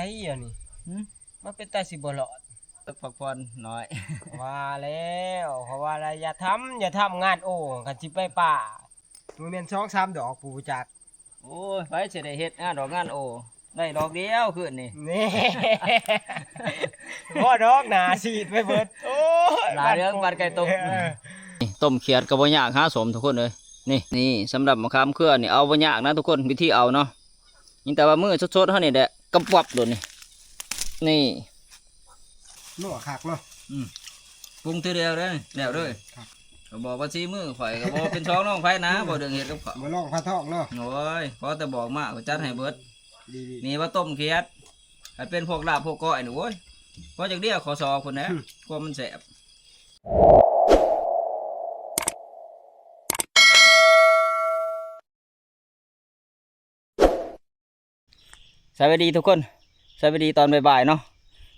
ນີ້ ຫຶ? ມັນເປັນຕາຊິບໍ່ລອດ ພັກຜ່ອນໜ້ອຍ ວ່າແລ້ວ ເພາະວ່າລະ ຢ່າທຳ ຢ່າທຳງານໂອ້ ຄັນຊິໄປປ່າ ບໍ່ແມ່ນສອງສາມດອກ ຜູ້ຈັກ. ໂອ້ຍ ໃຜຊິໄດ້ເຮັດງານດອກງານໂອ້ ໄດ້ດອກດຽວຄືນນີ້ ນີ້ ບໍ່ດອກໜ້າຊີດໄປເບິດ ໂອ້ຍ ຫຼາຍເລື່ອງ ບາດໄກ່ຕົກ ເອີ ຕົ້ມຂຽດກໍບໍ່ຍາກ ຫາສົ້ມທຸກຄົນເອີຍ ນີ້ ນີ້ ສຳລັບມະຂາມເຄືອນີ້ ເອົາບໍ່ຍາກນະທຸກຄົນ ວິທີເອົາເນາະ ມີແຕ່ວ່າມືສົດໆເຮົານີ້ແຫຼະ ກຳປັບໂດດນີ້ ນີ້ ນົວຄັກເນາະ ອືມ ປຸງເທື່ອດຽວເດ້ ແລ້ວເດີ ຄັກ ກໍບອກວ່າສີມືຂ້ອຍ ກໍບໍ່ເປັນສອງຮອງໃຜນະ ອືມ ບໍ່ເລື່ອງເຮັດກັບເຂົາ ບໍ່ລອງພາທອງເນາະ ໂອ້ຍ ຂໍແຕ່ບອກມາ ຂ້ອຍຈັດໃຫ້ເບິດ ດີໆ ນີ້ວ່າຕົ້ມຂຽດ ໃຫ້ເປັນພວກລາບພວກກ້ອຍນີ້ ໂອ້ຍ ພໍຈັກດຽວ ຂໍຊອກພຸ້ນແຫຼະ ອືມ ຄວາມມັນແຊບ. ສະບາຍດີທຸກຄົນ ສະບາຍດີຕອນບ່າຍໆເນາະ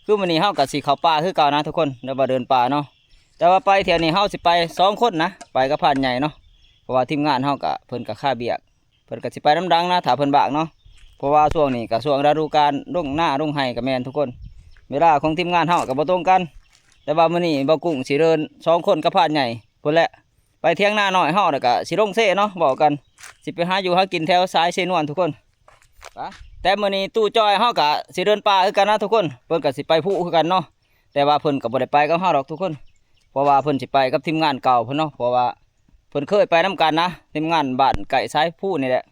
ຄືມື້ນີ້ເຮົາກໍຊິເຂົ້າປ່າຄືເກົ່ານະທຸກຄົນ ຫຼືວ່າເດີນປ່າເນາະ ແຕ່ວ່າໄປທ່ຽວນີ້ເຮົາຊິໄປສອງຄົນນະ ໄປກັບພານໃຫຍ່ເນາະ ເພາະວ່າທີມງານເຮົາກໍ ເພິ່ນກໍຄາວຽກ ເພິ່ນກໍຊິໄປນຳດັງນະ ຖ້າເພິ່ນວ່າງເນາະ ເພາະວ່າຊ່ວງນີ້ກໍຊ່ວງລະດູການລົງນາລົງໄຮ່ກໍແມ່ນທຸກຄົນ ເວລາຂອງທີມງານເຮົາກໍບໍ່ຕົງກັນ ແຕ່ວ່າມື້ນີ້ບ່າວກຸ້ງຊິເດີນສອງຄົນກັບພານໃຫຍ່ພຸ້ນແຫຼະ ໄປຖຽງນານ້ອຍເຮົາ ແລ້ວກະຊິລົງເຊເນາະ ເວົ້າກັນ ຊິໄປຫາຢູ່ຫາກິນແຖວສາຍເຊນວນທຸກຄົນ ໄປ ແຕ່ມື້ນີ້ຕູ້ຈ້ອຍເຮົາກະຊິເດີນປ່າຄືກັນນະທຸກຄົນ ເພິ່ນກະຊິໄປພູຄືກັນເນາະ ແຕ່ວ່າເພິ່ນກະບໍ່ໄດ້ໄປກັບເຮົາດອກທຸກຄົນ ເພາະວ່າເພິ່ນຊິໄປກັບທີມງານເກົ່າເພິ່ນເນາະ ເພາະວ່າເພິ່ນເຄີຍໄປນຳກັນນະ ທີມງານບ້ານໃກ້ສາຍພູນີ້ແຫຼະ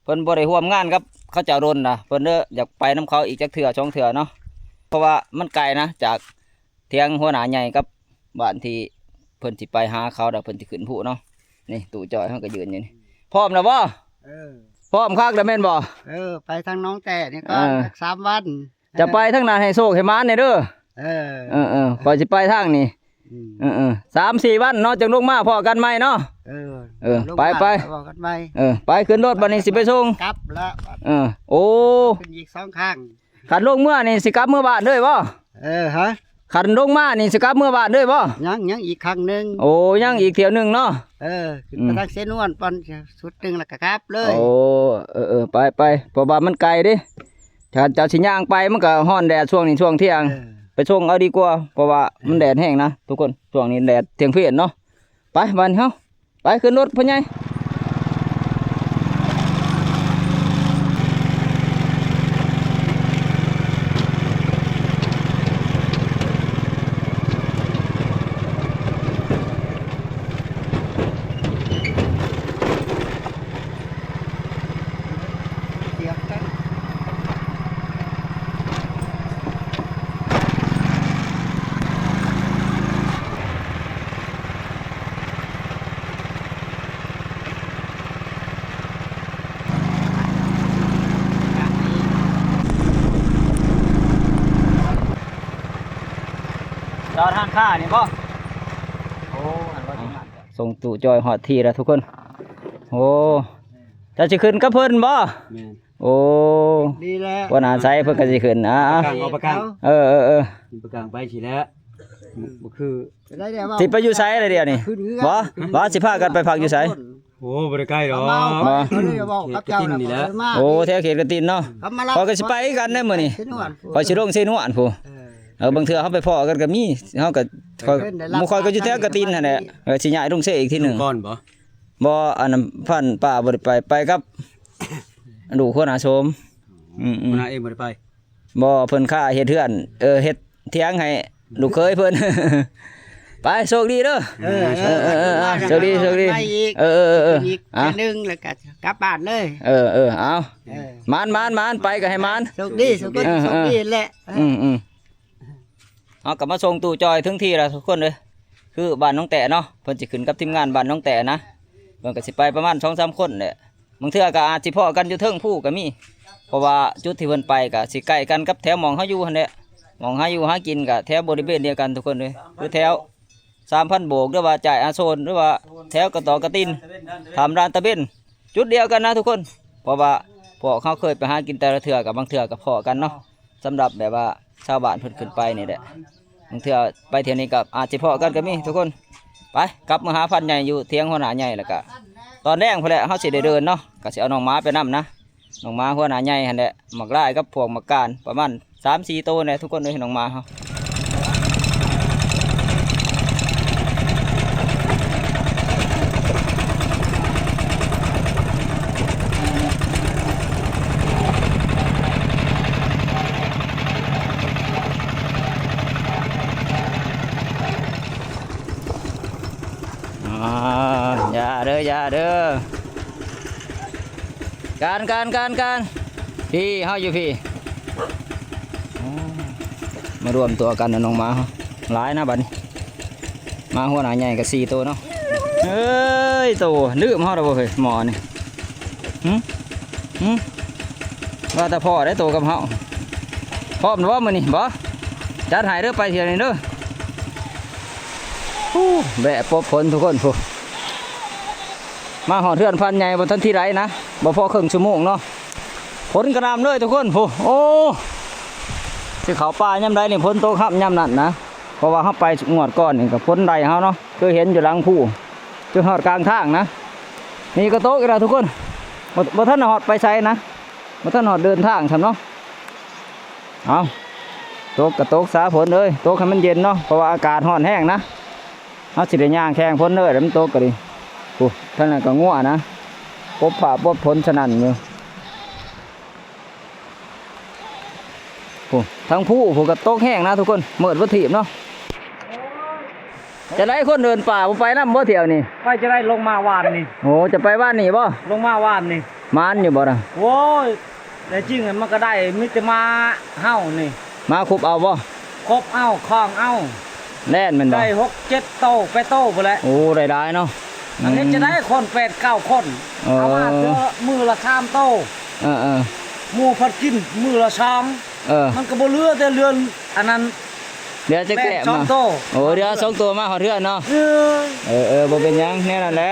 ເພິ່ນບໍ່ໄດ້ຮ່ວມງານກັບເຂົາເຈົ້າດົນນະ ເພິ່ນເລີຍຢາກໄປນຳເຂົາອີກຈັກເທື່ອສອງເທື່ອເນາະ ເພາະວ່າມັນໄກນະ ຈາກ ຖຽງຫົວໜ້າໃຫຍ່ກັບບ້ານທີ່ເພິ່ນຊິໄປຫາເຂົາ ແລ້ວເພິ່ນຊິຂຶ້ນພູເນາະ ນີ້ຕູ້ຈ້ອຍເຮົາກໍຢືນຢູ່ນີ້ ພ້ອມແລ້ວບໍ່? ເອີ ພ້ອມຄັກແລ້ວແມ່ນບໍ່? ເອີ ໄປທາງໜອງແຕ້ນີ້ກ່ອນ ເອີ ຈັກສາມວັນ ຈະໄປທາງນັ້ນໃຫ້ໂຊກໃຫ້ໝານແດ່ເດີ ເອີ ເອີໆ ຂ້ອຍຊິໄປທາງນີ້ ອືມ ເອີໆ ສາມສີ່ວັນເນາະ ຈັ່ງລົງມາພໍ້ກັນໃໝ່ເນາະ ເອີ ເອີ ລົງມາ ໄປໆ ເວົ້າກັນໃໝ່ ເອີ ໄປຂຶ້ນລົດ ບັດນີ້ຊິໄປສົ່ງ ກັບລະ ເອີ ໂອ້ ຂຶ້ນອີກສອງຄັ້ງ ຄັນລົງເມືອນີ້ຊິກັບເມືອບ້ານເລີຍບໍ່? ເອີ ຮະ? ຄັນລົງມານີ້ຊິກັບເມືອບ້ານເລີຍບໍ່? ຍັງ ຍັງອີກຄັ້ງໜຶ່ງ ໂອ້ ຍັງອີກຖ້ຽວໜຶ່ງເນາະ ເອີ ຂຶ້ນໄປ ອືມ ທາງເຊນວນກ່ອນ ຊຸດໜຶ່ງແລ້ວກໍກັບເລີຍ ໂອ້ ເອີໆ ໄປໆ ເພາະວ່າມັນໄກເດ້ ຖ້າເຈົ້າຊິຍ່າງໄປມັນກໍຮ້ອນແດດຊ່ວງນີ້ຊ່ວງທ່ຽງ ເອີ ໄປສົ່ງເອົາດີກວ່າ ເພາະວ່າມັນແດດແຮງນະທຸກຄົນ ຊ່ວງນີ້ແດດທ່ຽງພຽນເນາະ ໄປບາດນີ້ເຮົາ ໄປຂຶ້ນລົດພໍ່ໃຫຍ່ ຈອດຮ້ານຄ້ານີ້ບໍ່? ໂອ້ ອັນວ່າ ອ່ະ ສົ່ງຕູ້ຈ່ອຍຮອດທີ່ແລ້ວທຸກຄົນ ໂອ້ ເຈົ້າຊິຂຶ້ນກັບເພິ່ນບໍ່? ແມ່ນ ໂອ້ ດີແລ້ວ ຫົວໜ້າໃສເພິ່ນກໍຊິຂຶ້ນ ອ່າ ປະກັງ ເອົາປະກັງ ເອີໆໆ ປະກັງໄປຊີ້ແຫຼະ ບໍ່ຄື ຊິໄປຢູ່ໃສລະດຽວນີ້? ບໍ່ ບໍ່ ຊິພາກັນໄປພັກຢູ່ໃສ? ໂອ້ ບໍ່ໄດ້ໄກດອກ ບໍ່ ເຂດກະຕິນນີ້ແຫຼະ ໂອ້ ແຖວເຂດກະຕິນເນາະ ຂ້ອຍກໍຊິໄປຄືກັນເດ້ມື້ນີ້ ຂ້ອຍຊິລົງເຊນວນພຸ້ນ ເອີ ເອີ ບາງເທື່ອເຮົາໄປພໍ້ກັນກໍມີ ເຮົາກໍ ຂ້ອຍ ໝູ່ຂ້ອຍກໍຢູ່ແຖວກະຕິນຫັ້ນແຫຼະ ເອີ ຊິຍ້າຍລົງເຊອີກທີໜຶ່ງ ຢູ່ກ່ອນບໍ່? ບໍ່ ອັນນັ້ນພັນປ້າບໍ່ໄດ້ໄປ ໄປກັບລູກຫົວໜ້າໂສມ ອືມໆ ຫົວໜ້າເອງບໍ່ໄດ້ໄປ ບໍ່ ເພິ່ນຄ່າເຮັດເຮືອນ ເອີ ເຮັດຖຽງໃຫ້ລູກເຂີຍເພິ່ນ ໄປ ໂຊກດີເດີ ເອີໆ ໂຊກດີ ໂຊກດີ ເອີໆ ອີກ ເອີໆ ອີກ ອ່ະ ເທື່ອໜຶ່ງ ແລ້ວກໍກັບບ້ານເລີຍ ເອີໆ ເອົາ ເອີ ໝານໆໆ ໄປກໍໃຫ້ໝານ ໂຊກດີ ໂຊກດີ ເອີໆ ໂຊກດີແຫຼະ ອືມໆ ເຮົາກໍມາສົ່ງຕູ້ຈ່ອຍເຖິງທີ່ແລ້ວທຸກຄົນເອີຍ ຄືບ້ານໜອງແຕ້ເນາະ ເພິ່ນຊິຂຶ້ນກັບທີມງານບ້ານໜອງແຕ້ນະ ເພິ່ນກໍຊິໄປປະມານສອງສາມຄົນແຫຼະ ບາງເທື່ອກໍອາດຊິພໍ້ກັນຢູ່ເທິງພູກໍມີ ເພາະວ່າຈຸດທີ່ເພິ່ນໄປກໍຊິໃກ້ກັນກັບແຖວໝ່ອງເຮົາຢູ່ຫັ້ນແຫຼະ ໝ່ອງເຮົາຢູ່ຫາກິນກໍແຖວບໍລິເວນດຽວກັນທຸກຄົນເອີຍ ຄືແຖວສາມພັນໂບກ ຫຼືວ່າຈ່າຍອາໂຊນ ຫຼືວ່າແຖວກະຕໍກະຕິນ ຖ້ຳລານຕາເບັນ ຈຸດດຽວກັນນະທຸກຄົນ ເພາະວ່າພວກເຮົາເຄີຍໄປຫາກິນແຕ່ລະເທື່ອ ກໍບາງເທື່ອກໍພໍ້ກັນເນາະ ສຳລັບແບບວ່າຊາວບ້ານເພິ່ນຂຶ້ນໄປນີ້ແຫຼະ ບາງເທື່ອໄປທ່ຽວນີ້ກໍອາດຊິພໍ້ກັນກໍມີທຸກຄົນ ໄປກັບມາຫາພັນໃຫຍ່ຢູ່ຖຽງຫົວໜ້າໃຫຍ່ ແລ້ວກໍຕອນແລງພຸ້ນແຫຼະ ເຮົາຊິໄດ້ເດີນເນາະ ກໍຊິເອົານ້ອງໝາໄປນຳນະ ນ້ອງໝາຫົວໜ້າໃຫຍ່ຫັ້ນແຫຼະ ໝາກລາຍກັບພວກໝາກການ ປະມານ ສາມສີ່ໂຕແຫຼະທຸກຄົນເອີຍ ນ້ອງໝາເຮົາ. ອາ ຢ່າເດີ ຢ່າເດີ ການ ການ ການ ການ ພີ້ ເຮົາຢູ່ພີ້ ໂອ້ ມາລວມຕົວກັນນະ ນ້ອງໝາເຮົາ ຫຼາຍນະບັດນີ້ ມາຫົວໜ້າໃຫຍ່ກໍສີ່ໂຕເນາະ. ເອີຍ ໂຕ ລືມເຮົາແລ້ວບໍ່ເຮີ້ຍ ໝໍນີ້ ຫຶ ຫຶ ວ່າແຕ່ພໍ້ໄດ້ໂຕກັບເຮົາ ພ້ອມແລ້ວບໍ່ມື້ນີ້ ບໍ່? ຈັດໃຫ້ເດີ ໄປທ່ຽວນີ້ເດີ. ໂອ້ ແບະປົບຝົນທຸກຄົນ ໂອ້ ມາຮອດເຮືອນພັນໃຫຍ່ບໍ່ທັນທີໃດນະ ບໍ່ພໍເຄິ່ງຊົ່ວໂມງເນາະ ຝົນກະໜ່ຳເລີຍທຸກຄົນ ໂອ້ ໂອ້ ຊິເຂົ້າປ່າຍາມໃດນີ້ ຝົນຕົກຮັບຍາມນັ້ນນະ ເພາະວ່າເຮົາໄປງວດກ່ອນນີ້ກໍຝົນໄລ່ເຮົາເນາະ ຄືເຫັນຢູ່ຫຼັງພູ ຈົນຮອດກາງທາງນະ ນີ້ກໍຕົກອີກແລ້ວທຸກຄົນ ບໍ່ ບໍ່ທັນຮອດໄປໃສນະ ບໍ່ທັນຮອດເດີນທາງຊ້ຳເນາະ. ເອົາ ຕົກກໍຕົກຊະຝົນເອີຍ ຕົກໃຫ້ມັນເຢັນເນາະ ເພາະວ່າອາກາດຮ້ອນແຮງນະ ເຮົາຊິໄດ້ຍ່າງແຂ່ງຝົນເດີ ແລ້ວມັນຕົກກໍດີ. ໂອ້ ທາງນັ້ນກໍງົວນະ ປົບຟ້າປົບຝົນສະໜັ່ນຢູ່ ໂອ້ ທາງພູພຸ້ນກໍຕົກແຮງນະທຸກຄົນ ມືດບໍ່ທີບເນາະ. ຈະໄດ້ຄົນເດີນປ່າບໍ່ໄປນຳບໍ່ທ່ຽວນີ້? ໄປຈະໄດ້ ລົງມາວານນີ້. ໂອ້ ຈະໄປວານນີ້ບໍ່? ລົງມາວານນີ້. ໝານຢູ່ບໍ່ນະ? ໂອ້ຍ ແທ້ຈິງມັນກໍໄດ້ ມີແຕ່ມາເຮົານີ້ ມາຄຸບເອົາບໍ່? ຄົບເອົາ ຄອງເອົາ ແລ່ນແມ່ນບໍ່? ໄດ້ຫົກເຈັດໂຕ ແປດໂຕພຸ້ນແຫຼະ. ໂອ້ ໄດ້ຫຼາຍເນາະ. ອັນນີ້ ອືມ ຈະໄດ້ຄົນແປດເກົ້າຄົນ ເອີ ເອົາມາເທື່ອມື້ລະສາມໂຕ. ເອີໆ ໝູ່ພັດກິນມື້ລະສອງ ເອີ ມັນກໍບໍ່ເຫຼືອແຕ່ເຮືອນອັນນັ້ນ ເຫຼືອຈັກແຕ້ມ ສອງໂຕ. ໂອ້ ເຫຼືອສອງໂຕມາຮອດເຮືອນເນາະ. ເອີ ເອີໆ ບໍ່ເປັນຫຍັງ ແນວນັ້ນແຫຼະ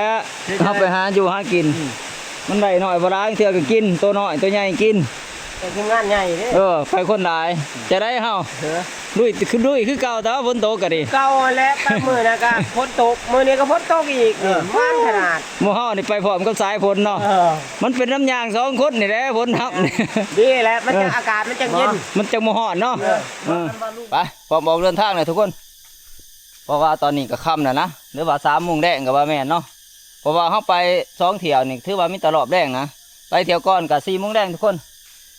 ເຮົາໄປຫາຢູ່ຫາກິນ ອືມ ມັນໄດ້ໜ້ອຍບໍ່ຫຼາຍ ເທື່ອກໍກິນ ໂຕນ້ອຍໂຕໃຫຍ່ກິນ ໄປທີມງານໃຫຍ່ເດ້. ເອີ ໄປຄົນຫຼາຍ ຈະໄດ້ເຮົາ ເອີ ລຸຍ ຄືລຸຍຄືເກົ່າ ແຕ່ວ່າຝົນຕົກກໍດີ ເກົ່າຫັ້ນແຫຼະ. ໄປມື້ນັ້ນກໍຝົນຕົກ ມື້ນີ້ກໍຝົນຕົກອີກ ເອີ ມັນຂະໜາດ ໝູ່ເຮົານີ້ໄປພ້ອມກັບສາຍຝົນເນາະ. ເອີ ມັນເປັນນຳຍ່າງສອງຄົນນີ້ແຫຼະ ຝົນຮັບນີ້ ດີແຫຼະ ມັນຈະ ເອີ ອາກາດມັນຈະເຢັນ ມັນຈະບໍ່ຮ້ອນເນາະ. ເອີ ເອີ ໄປ ພ້ອມອອກເດີນທາງແລ້ວທຸກຄົນ ເພາະວ່າຕອນນີ້ກໍຄ່ຳແລ້ວນະ ຫຼືວ່າສາມໂມງແລງກໍວ່າແມ່ນເນາະ ເພາະວ່າເຮົາໄປສອງທ່ຽວນີ້ ຖືວ່າມີແຕ່ຮອບແລງນະ ໄປທ່ຽວກ່ອນກໍສີ່ໂມງແລງທຸກຄົນ.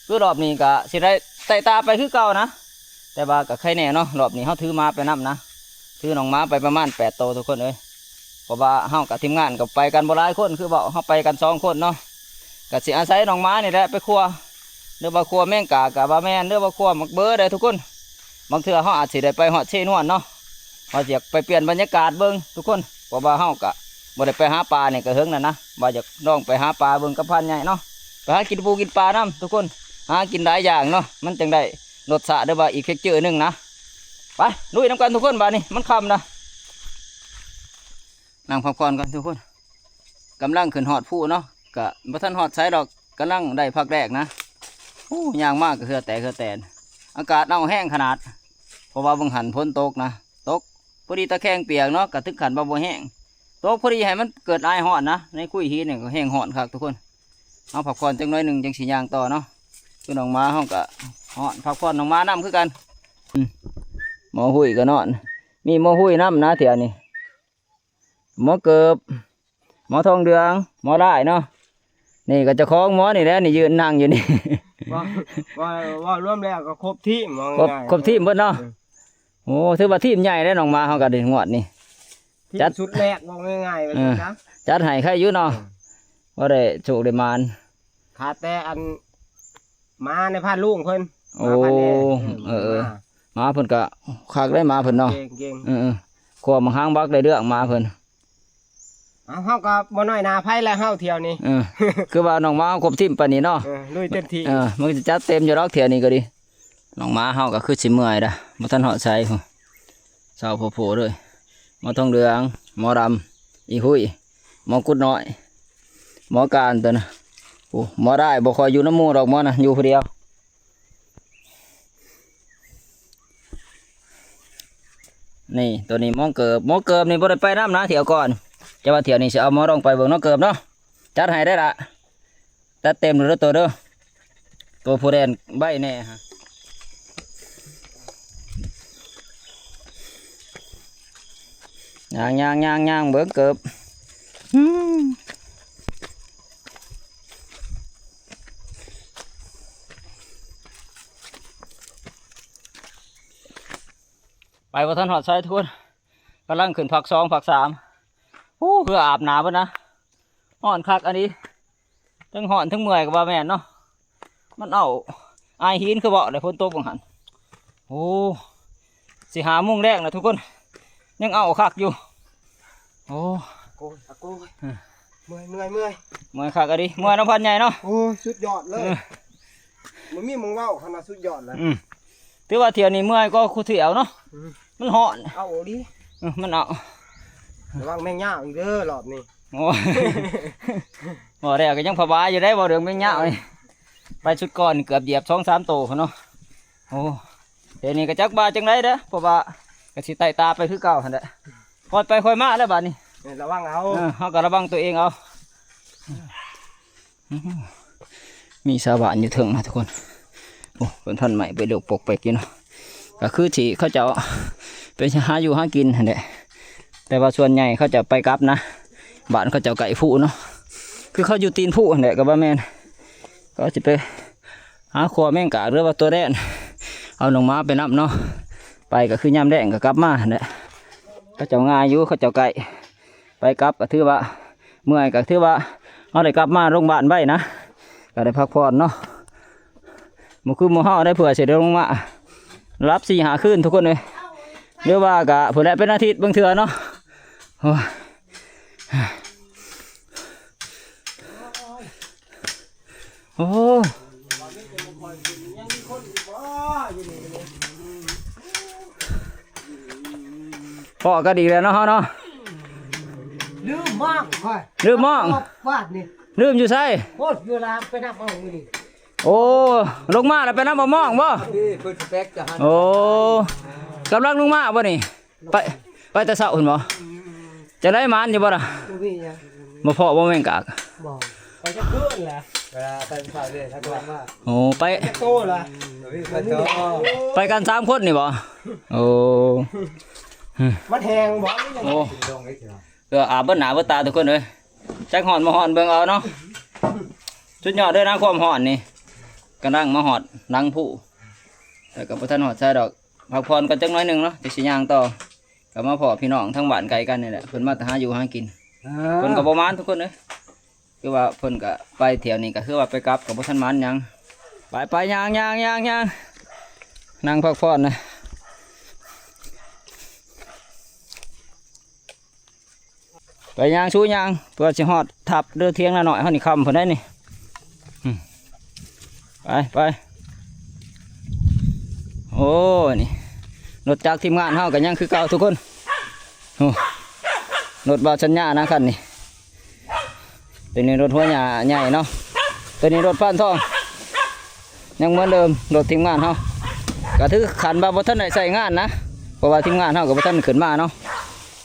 ຄືຮອບນີ້ກໍຊິໄດ້ໄຕ່ຕາໄປຄືເກົ່ານະ ແຕ່ວ່າກໍໄຄແນ່ເນາະ ຮອບນີ້ເຮົາຖືໝາໄປນຳນະ ຖືນ້ອງໝາໄປປະມານແປດໂຕທຸກຄົນເອີຍ. ເພາະວ່າເຮົາກັບທີມງານກໍໄປກັນບໍ່ຫຼາຍຄົນ ຄືເວົ້າ ເຮົາໄປກັນສອງຄົນເນາະ ກໍຊິອາໄສນ້ອງໝານີ້ແຫຼະໄປຄົວ ຫຼືວ່າຄົວແມງກາກໍວ່າແມ່ນ ຫຼືວ່າຄົວໝາກເບີໄດ້ທຸກຄົນ. ບາງເທື່ອເຮົາອາດຊິໄດ້ໄປຮອດເຊນວນເນາະ ເຮົາຊິຢາກໄປປ່ຽນບັນຍາກາດເບິ່ງທຸກຄົນ ເພາະວ່າເຮົາກໍບໍ່ໄດ້ໄປຫາປານີ້ກໍເຫິງແລ້ວນະ ວ່າຢາກລອງໄປຫາປາເບິ່ງກັບພານໃຫຍ່ເນາະ ໄປຫາກິນປູກິນປານຳທຸກຄົນ ຫາກິນຫຼາຍຢ່າງເນາະ ມັນຈັ່ງໄດ້ລົດຊາດ ຫຼືວ່າອີກເທັກເຈີໜຶ່ງນະ. ໄປລຸຍນຳກັນທຸກຄົນ ບາດນີ້ມັນຄ່ຳນະ ນັ່ງພັກຜ່ອນກ່ອນທຸກຄົນ ກຳລັງຂຶ້ນຮອດພູເນາະ ກະບໍ່ທັນຮອດໃສດອກ ກຳລັງໄດ້ພັກແລກນະ. ໂອ້ ຍ່າງມາກໍເຫື່ອແຕກເຫື່ອແຕນ ອາກາດເອົ້າແຮງຂະໜາດ ເພາະວ່າເບິ່ງຫັ້ນຝົນຕົກນະ ຕົກພໍດີຕາແຄງປຽກເນາະ ກະເຖິງຂັ້ນວ່າບໍ່ແຮງ ຕົກພໍດີໃຫ້ມັນເກີດອາຍຮ້ອນນະ. ໃນຄຸຍຫີນນີ້ກໍແຮງຮ້ອນຄັກທຸກຄົນ. ເຮົາພັກຜ່ອນຈັກໜ້ອຍໜຶ່ງຈັ່ງຊິຍ່າງຕໍ່ເນາະ. ຄືນ້ອງໝາເຮົາກໍຮ້ອນ ພັກຜ່ອນ ນ້ອງໝານຳຄືກັນ. ອືມ ໝໍຮຸ້ຍກໍນອນ ມີໝໍຮຸ້ຍນຳນະແຖວນີ້ ໝໍເກີບ ໝໍທອງເດືອງ ໝໍລາຍເນາະ. ນີ້ກໍເຈົ້າຂອງໝໍນີ້ແຫຼະ ນີ້ຢືນນັ່ງຢູ່ນີ້ ເວົ້າ ເວົ້າ ເວົ້າລວມແລ້ວກໍຄົບທີມ ເວົ້າງ່າຍໆ ຄົບ ຄົບທີມເບິດເນາະ. ເອີ ໂອ້ ຖືວ່າທີມໃຫຍ່ເດ້ນ້ອງໝາເຮົາກໍໄດ້ງວດນີ້ ທີມ ຈັດ ຊຸດແລກ ເວົ້າງ່າຍໆວ່າ ເອີ ຊັ້ນຊະ ຈັດໃຫ້ໃຄຢູ່ເນາະ. ເອີ ບໍ່ໄດ້ໂຊກໄດ້ໝານ ຂາດແຕ່ອັນ ໝາໃນພານລຸງເພິ່ນ ໂອ້ ໝາພານແດ່ ເອີ ເອີ ເອີ ເອີ ໝາ ໝາເພິ່ນກະຄັກເດ້ ໝາເພິ່ນເນາະ ເກັ່ງໆ ເອີ ເອີ ຄວາມບັກຫາງບັກໄດ້ເລື່ອງໝາເພິ່ນ. ເອົາ ເຮົາກໍບໍ່ນ້ອຍໜ້າໃຜແລ້ວເຮົາທ່ຽວນີ້ ເອີ ຄືວ່ານ້ອງໝາເຮົາຄົບທີມປານນີ້ເນາະ ເອີ ລຸຍເຕັມທີ່ ເອີ ມັນຈະຈັດເຕັມຢູ່ດອກທ່ຽວນີ້ກໍດີ. ນ້ອງໝາເຮົາກໍຄືຊິເມື່ອຍດາ ບໍ່ທັນຮອດໃສພຸ້ນ ເຊົາໂພໆເລີຍ. ໝໍທອງເຫຼືອງ ໝໍດຳ ອີຮຸ້ຍ ໝໍກຸດນ້ອຍ ໝໍການຕົວນະ. ໂອ້ ໝໍໄດ້ບໍ່ຄ່ອຍຢູ່ນຳໝູ່ດອກ ໝໍນະ ຢູ່ຜູ້ດຽວ. ນີ້ ຕົວນີ້ໝໍເກີບ ໝໍເກີບນີ້ບໍ່ໄດ້ໄປນຳນະ ທ່ຽວກ່ອນ ແຕ່ວ່າທ່ຽວນີ້ຊິເອົາໝໍລອງໄປເບິ່ງເນາະ ເກີບເນາະ. ຈັດໃຫ້ໄດ້ລະ ຈັດເຕັມເດີໂຕເດີ ໂຕຜູ້ແລ່ນໄວແດ່ຮະ. ຍ່າງໆໆໆ ເບິ່ງເກີບ ອືມ ໄປບໍ່ທັນຮອດໃສທຸກຄົນ ກຳລັງຂຶ້ນພາກສອງພາກສາມ ໂອ້ ເຫື່ອອາບໜ້າເບິດນະ ຮ້ອນຄັກອັນນີ້ ທັງຮ້ອນທັງເມື່ອຍກໍວ່າແມ່ນເນາະ ມັນເອົາອາຍຫີນ ຄືເວົ້າໄດ້ຝົນຕົກວ່າງຫັ້ນ ໂອ້ ຊິຫ້າໂມງແລງແລ້ວທຸກຄົນ ຍັງເອົາຄັກຢູ່ ໂອ້ ໂກຍ ອາໂກຍ ເອີ ເມື່ອຍ ເມື່ອຍ ເມື່ອຍ ເມື່ອຍຄັກອີ່ຫຼີ ເມື່ອຍນຳພັນໃຫຍ່ເນາະ ໂອ້ຍ ສຸດຍອດເລີຍ ເອີ ບໍ່ມີໝ່ອງເວົ້າ ຄັນວ່າສຸດຍອດແລ້ວ ອືມ ຖືວ່າທ່ຽວນີ້ເມື່ອຍກວ່າຄູ່ທ່ຽວເນາະ ອືມ ມັນຮ້ອນ ເອົາອີ່ຫຼີ ເອີ ມັນເອົາ ລະວັງແມງຍາວອີກເດີລອບນີ້ ໂອ້ຍ ບໍ່ແລ້ວກໍຍັງພະວາຢູ່ໄດ໋ ເວົ້າເລື່ອງແມງຍາວນີ້ ໄປຊຸດກ່ອນເກືອບຢຽບສອງສາມໂຕພຸ້ນເນາະ ໂອ້ ດຽວນີ້ກໍຈັກວ່າຈັ່ງໃດເດີ ເພາະວ່າກໍຊິໄຕ່ຕາໄປຄືເກົ່າຫັ້ນແຫຼະ ຄ່ອຍໄປຄ່ອຍມາແລ້ວບາດນີ້ ລະວັງເອົາ ເອີ ເຮົາກໍລະວັງຕົວເອງເອົາ ມີຊາວບ້ານຢູ່ເທິງນະທຸກຄົນ ໂອ້ ເພິ່ນພັນໄມ້ໄປໂລກປົກເປັກຢູ່ເນາະ ກໍຄືທີ່ເຂົາເຈົ້າໄປຫາຢູ່ຫາກິນຫັ້ນແຫຼະ ແຕ່ວ່າສ່ວນໃຫຍ່ເຂົາເຈົ້າໄປກັບນະ ບ້ານເຂົາເຈົ້າໃກ້ພູເນາະ ຄືເຂົາຢູ່ຕີນພູຫັ້ນແຫຼະ ກໍບໍ່ແມ່ນ ເຂົາຊິໄປຫາຂົວແມງກາກ ຫຼືວ່າຕົວແດນ ເອົາໜອງໝາໄປນຳເນາະ ໄປກໍຄືຍາມແລງກໍກັບມາຫັ້ນແຫຼະ ເຂົາເຈົ້າງ່າຍຢູ່ ເຂົາເຈົ້າໃກ້ ໄປກັບກໍຖືວ່າເມື່ອຍ ກໍຖືວ່າເຮົາໄດ້ກັບມາລົງບ້ານໄວນະ ກໍໄດ້ພັກຜ່ອນເນາະ ບໍ່ຄືໝູ່ເຮົາໄດ້ເພື່ອຊິໄດ້ລົງມາ ຫຼັບສີ່ຫ້າຄືນທຸກຄົນເອີຍ ຫຼືວ່າກໍພຸ້ນແຫຼະເປັນອາທິດບາງເທື່ອເນາະ ໂອ້ຍ ໂອ້ ພໍ້ກັນອີກແລ້ວເນາະ ເຮົາເນາະ ລືມມອງຂ້ອຍ ລືມມອງ ວາດນີ້ ລືມຢູ່ໃສ ໂອ້ຍ ຢູ່ລາມໄປນຳເອົາມື້ນີ້ ໂອ້ ລົງມາແລ້ວໄປນຳເອົາມອງບໍ່ ນີ້ເພິ່ນສະເປັກຈະຫັນ ໂອ້ ກຳລັງລົງມາບໍ່ນີ້ ໄປ ໄປແຕ່ເຊົ້າພຸ້ນບໍ່ ຈັ່ງໃດ ໝານຢູ່ບໍ່ລະ ບໍ່ມີຫຍັງ ບໍ່ພໍ້ບໍ່ແມງກາກ ບໍ່ ໄປຈັກເດືອນແຫຼະ ເວລາໄປເຊົ້າເດ້ ຖ້າໂດນມາ ໂອ້ ໄປ ຈັກໂຕລະ ບໍ່ມີ ໄປກັນສາມຄົນນີ້ບໍ່ ໂອ້ ມັນແຫ້ງບໍ່ ໂອ້ ເອີ ອາບເບິດໜ້າເບິດຕາທຸກຄົນເອີຍ ຈັກຮ້ອນບໍ່ຮ້ອນເບິ່ງເອົາເນາະ ສຸດຍອດເດີນະ ຄວາມຮ້ອນນີ້ ກຳລັງມາຮອດຫຼັງພູ ແຕ່ກໍບໍ່ທັນຮອດໃສດອກ ພັກຜ່ອນກ່ອນຈັກໜ້ອຍໜຶ່ງເນາະ ຈັ່ງຊິຍ່າງຕໍ່ ກໍມາພໍ້ພີ່ນ້ອງທາງບ້ານໃກ້ກັນນີ້ແຫຼະ ເພິ່ນມາແຕ່ຫາຢູ່ຫາກິນ ເອີ ເພິ່ນກໍບໍ່ໝານທຸກຄົນເອີຍ ຄືວ່າເພິ່ນກໍໄປທ່ຽວນີ້ ກໍຄືວ່າໄປກັບກໍບໍ່ທັນໝານຫຍັງ ໄປໆ ຍ່າງໆໆໆ ນັ່ງພັກຜ່ອນນະ ໄປຍ່າງສູ່ຍ່າງ ເພື່ອຊິຮອດທັບເດີ ທຽງນານ້ອຍເຮົານີ້ຄ່ຳພຸ້ນໄດ໋ນີ້ ອືມ ໄປ ໄປ ໂອ້ ນີ້ ລົດຈັກທີມງານເຮົາກໍຍັງຄືເກົ່າທຸກຄົນ ໂອ້ ລົດບ່າວສັນຍານະຄັນນີ້ ຕົວນີ້ລົດຫົວຫຍ້າໃຫຍ່ເນາະ ຕົວນີ້ລົດພານທອງ ຍັງເໝືອນເດີມ ລົດທີມງານເຮົາ ກໍຖືຂັ້ນວ່າບໍ່ທັນໄດ້ໃຊ້ງານນະ ເພາະວ່າທີມງານເຮົາກໍບໍ່ທັນຂຶ້ນມາເນາະ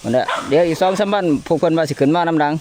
ນັ້ນແຫຼະ ດຽວອີກສອງສາມວັນ ພວກເພິ່ນວ່າຊິຂຶ້ນມານຳຫຼັງ.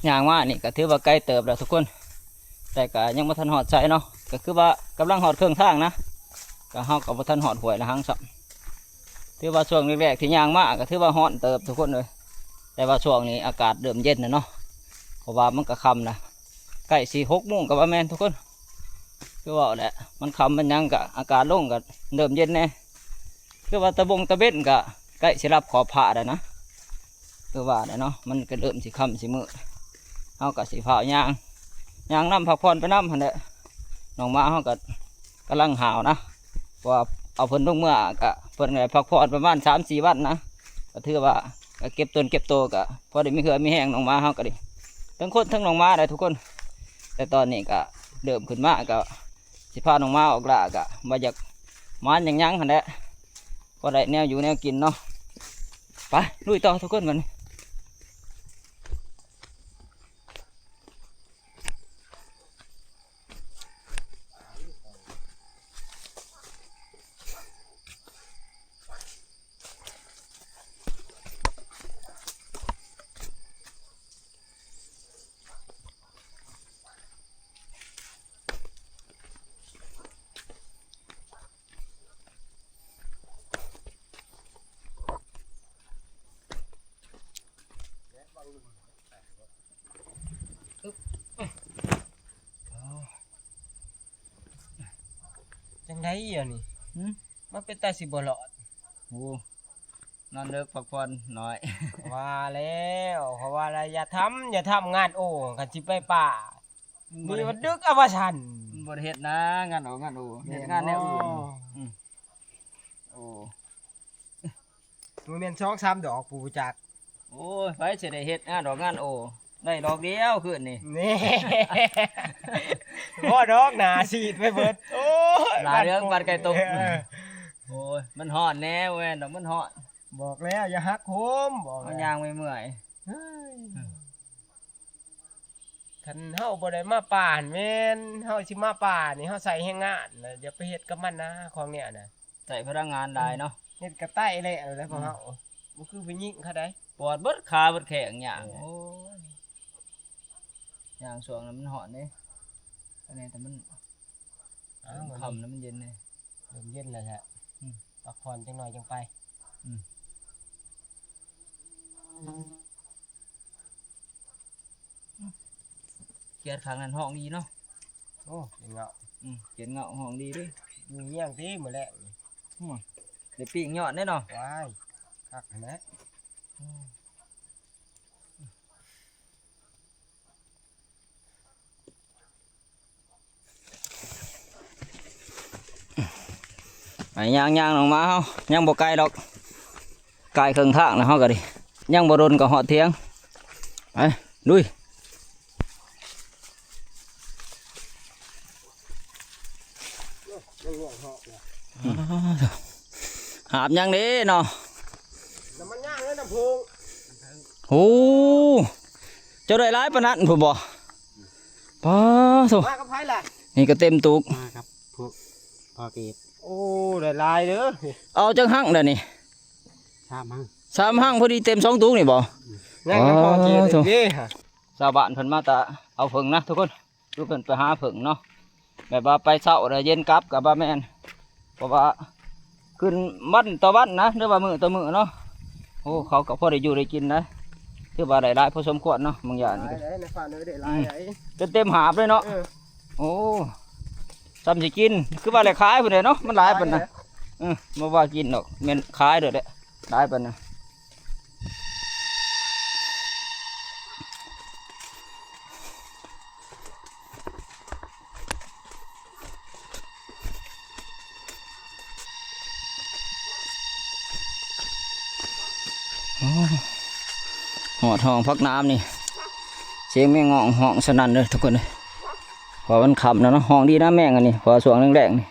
ຍ່າງມານີ້ກໍຖືວ່າໄກເຕີບແລ້ວທຸກຄົນ ແຕ່ກໍຍັງບໍ່ທັນຮອດໃສເນາະ ກໍຄືວ່າກຳລັງຮອດເຄິ່ງທາງນະ ກໍເຮົາກໍບໍ່ທັນຮອດຫ້ວຍລະຫັງຊ້ຳ. ຖືວ່າຊ່ວງແລກໆທີ່ຍ່າງມາກໍຖືວ່າຮ້ອນເຕີບທຸກຄົນເອີຍ ແຕ່ວ່າຊ່ວງນີ້ອາກາດເລີ່ມເຢັນແລ້ວເນາະ ເພາະວ່າມັນກໍຄ່ຳລະ ໃກ້ຊິຫົກໂມງກໍວ່າແມ່ນທຸກຄົນ. ຄືເວົ້າແຫຼະ ມັນຄ່ຳມັນຫຍັງກໍອາກາດລົງກໍເລີ່ມເຢັນແດ່ ຄືວ່າຕາບົງຕາເບັນກໍໃກ້ຊິລັບຂອບຟ້າແລ້ວນະ. ຄືວ່າແຫຼະເນາະ ມັນກໍເລີ່ມຊິຄ່ຳຊິມືດ ເຮົາກໍຊິຟ້າວຍ່າງ ຍ່າງນຳ ພັກຜ່ອນໄປນຳຫັ້ນແຫຼະ. ນ້ອງໝາເຮົາກໍກຳລັງຫາວນະ ເພາະວ່າເອົາເພິ່ນລົງເມືອ ກໍເພິ່ນກໍໄດ້ພັກຜ່ອນປະມານສາມສີ່ວັນນະ ກໍຖືວ່າກໍເກັບຕົນເກັບໂຕ ກໍພໍໄດ້ມີເຫື່ອມີແຮງ. ນ້ອງໝາເຮົາກໍດີ ທັງຄົນທັງນ້ອງໝາໄດ໋ທຸກຄົນ. ແຕ່ຕອນນີ້ກໍເລີ່ມຂຶ້ນມາ ກໍຊິພານ້ອງໝາອອກລ່າ ກໍບໍ່ຢາກໝານຫຍັງໆຫັ້ນແຫຼະ ພໍໄດ້ແນວຢູ່ແນວກິນເນາະ. ໄປລຸຍຕໍ່ທຸກຄົນບັດນີ້. ຈັ່ງໃດດຽວນີ້? ຫື? ມັນເປັນຕາຊິບໍ່ລອດ. ໂອ້ ນອນເດິກພັກຜ່ອນໜ້ອຍ. ວ່າແລ້ວ ເຂົາວ່າແລ້ວ ຢ່າທຳ ຢ່າທຳງານໂອ ຄັນຊິໄປປ່າ ນີ້ມັນດຶກເອົາວ່າຊັ້ນ. ມັນບໍ່ໄດ້ເຮັດນາ ງານໂອ ງານໂອ ເຮັດງານແນວອື່ນ. ໂອ້ ບໍ່ແມ່ນສອງສາມດອກ ຜູ້ຈັກ. ໂອ້ຍ ໃຜຊິໄດ້ເຮັດງານດອກງານໂອ ໄດ້ດອກດຽວຄືນນີ້. ນີ້ ບໍ່ດອກ ໜ້າຊີດໄປເບິດ. ໂອ້ຍ ໜ້າເຫຼືອງປານໄກ່ຕົກ. ເອີ ໂອ້ຍ ມັນຮ້ອນແດ່ ບໍ່ແມ່ນດອກ ມັນຮ້ອນ. ບອກແລ້ວ ຢ່າຫັກໂຫມ ບອກ ມັນຍ່າງເມື່ອຍໆ. ເຮີ້ຍ ຄັນເຮົາບໍ່ໄດ້ມາປ່າຫັ້ນ ແມ່ນເຮົາຊິມາປ່ານີ້ ເຮົາໃຊ້ແຮງງານນະ ຢ່າໄປເຮັດກັບມັນນະ ຂອງແນວນະ ໃຊ້ພະລັງງານຫຼາຍເນາະ. ເຮັດກະໄຕ້ແລ້ວແຫຼະພວກເຮົາ ອືມ ບໍ່ຄືຜູ້ຍິງເຂົາໃດ ປວດເບິດຂາເບິດແຂ້ງ ຍ່າງ. ເອີ ໂອ້ຍ ຍ່າງຊ່ວງນັ້ນມັນຮ້ອນເດ້ ອັນນີ້ແຕ່ມັນ ອ້າວ ຄ່ຳແລ້ວມັນເຢັນເດ້ ເລີ່ມເຢັນແລ້ວແຫຼະ. ອືມ ພັກຜ່ອນຈັກໜ່ອຍຈັ່ງໄປ. ອືມ ຂຽດຂ້າງນັ້ນຮ້ອງດີເນາະ. ໂອ້ ຂຽດເຫງົາ. ອືມ ຂຽດເຫງົາຮ້ອງດີເດ້. ຢູ່ຮຽງຕິມື້ແລງນີ້. ໂອ້ຍ ໄດ້ປີ້ງຍອດເດ້ເນາະ. ວ້າຍ ຄັກຫັ້ນແຫຼະ. ອືມ ໄປຍ່າງໆ ນ້ອງໝາເຮົາ ຍັງບໍ່ໄກດອກ ໃກ້ເຄິ່ງທາງແລ້ວເຮົາກໍດີ ຍັງບໍ່ດົນກໍຮອດຖຽງ. ໄປລຸຍ. ຫາບຫຍັງເດ້ເນາະ? ນ້ຳມັນຍ່າງເດ້ ນ້ຳຜົງ. ໂອ້ ເຈົ້າໄດ້ຫຼາຍປານນັ້ນພຸ້ນບໍ່? ປາໂທ້ ມາກັບໃຜລະ? ນີ້ກໍເຕັມຕູກ ມາກັບພວກພໍ່ເກດ. ໂອ້ ໄດ້ຫຼາຍເດີ. ເອົາຈັກຮັງດຽວນີ້? ສາມຮັງ. ສາມຮັງ ພໍດີເຕັມສອງຕູກນີ້ບໍ່? ອືມ ຍັງກັບພໍ່ເກດເດ້. ຊາວບ້ານເພິ່ນມາແຕ່ເອົາເຜິ້ງນະທຸກຄົນ. ຄືເພິ່ນໄປຫາເຜິ້ງເນາະ ແບບວ່າໄປເຊົ້າແລ້ວເຢັນກັບກໍບໍ່ແມ່ນ ເພາະວ່າຂຶ້ນວັນຕໍ່ວັນນະ ຫຼືວ່າມື້ຕໍ່ມື້ເນາະ. ໂອ້ ເຂົາກໍພໍໄດ້ຢູ່ໄດ້ກິນນະ ຖືວ່າໄດ້ຫຼາຍພໍສົມຄວນເນາະ ບາງຢ່າງນີ້ກໍ ຫຼາຍໃດ໋ ໃນປ່າເນີ ໄດ້ຫຼາຍໃດ໋ ຈົນເຕັມຫາບເລີຍເນາະ. ເອີ ໂອ້ ຊ່ຳຊິກິນ ຄືວ່າໄດ້ຂາຍພຸ້ນແຫຼະເນາະ ມັນຫຼາຍປານນັ້ນ. ເອີ ບໍ່ວ່າກິນດອກ ແມ່ນຂາຍໂລດແຫຼະ ຫຼາຍປານນັ້ນ. ຮອດຫ້ອງຜັກນ້ຳນີ້ ສຽງແມງຮ້ອງຮ້ອງສະໜັ່ນເດີທຸກຄົນເດີ. ເພາະມັນຄ່ຳແລ້ວເນາະ ຮ້ອງດີນະແມງອັນນີ້ ເພາະວ່າຊ່ວງແລງໆນີ້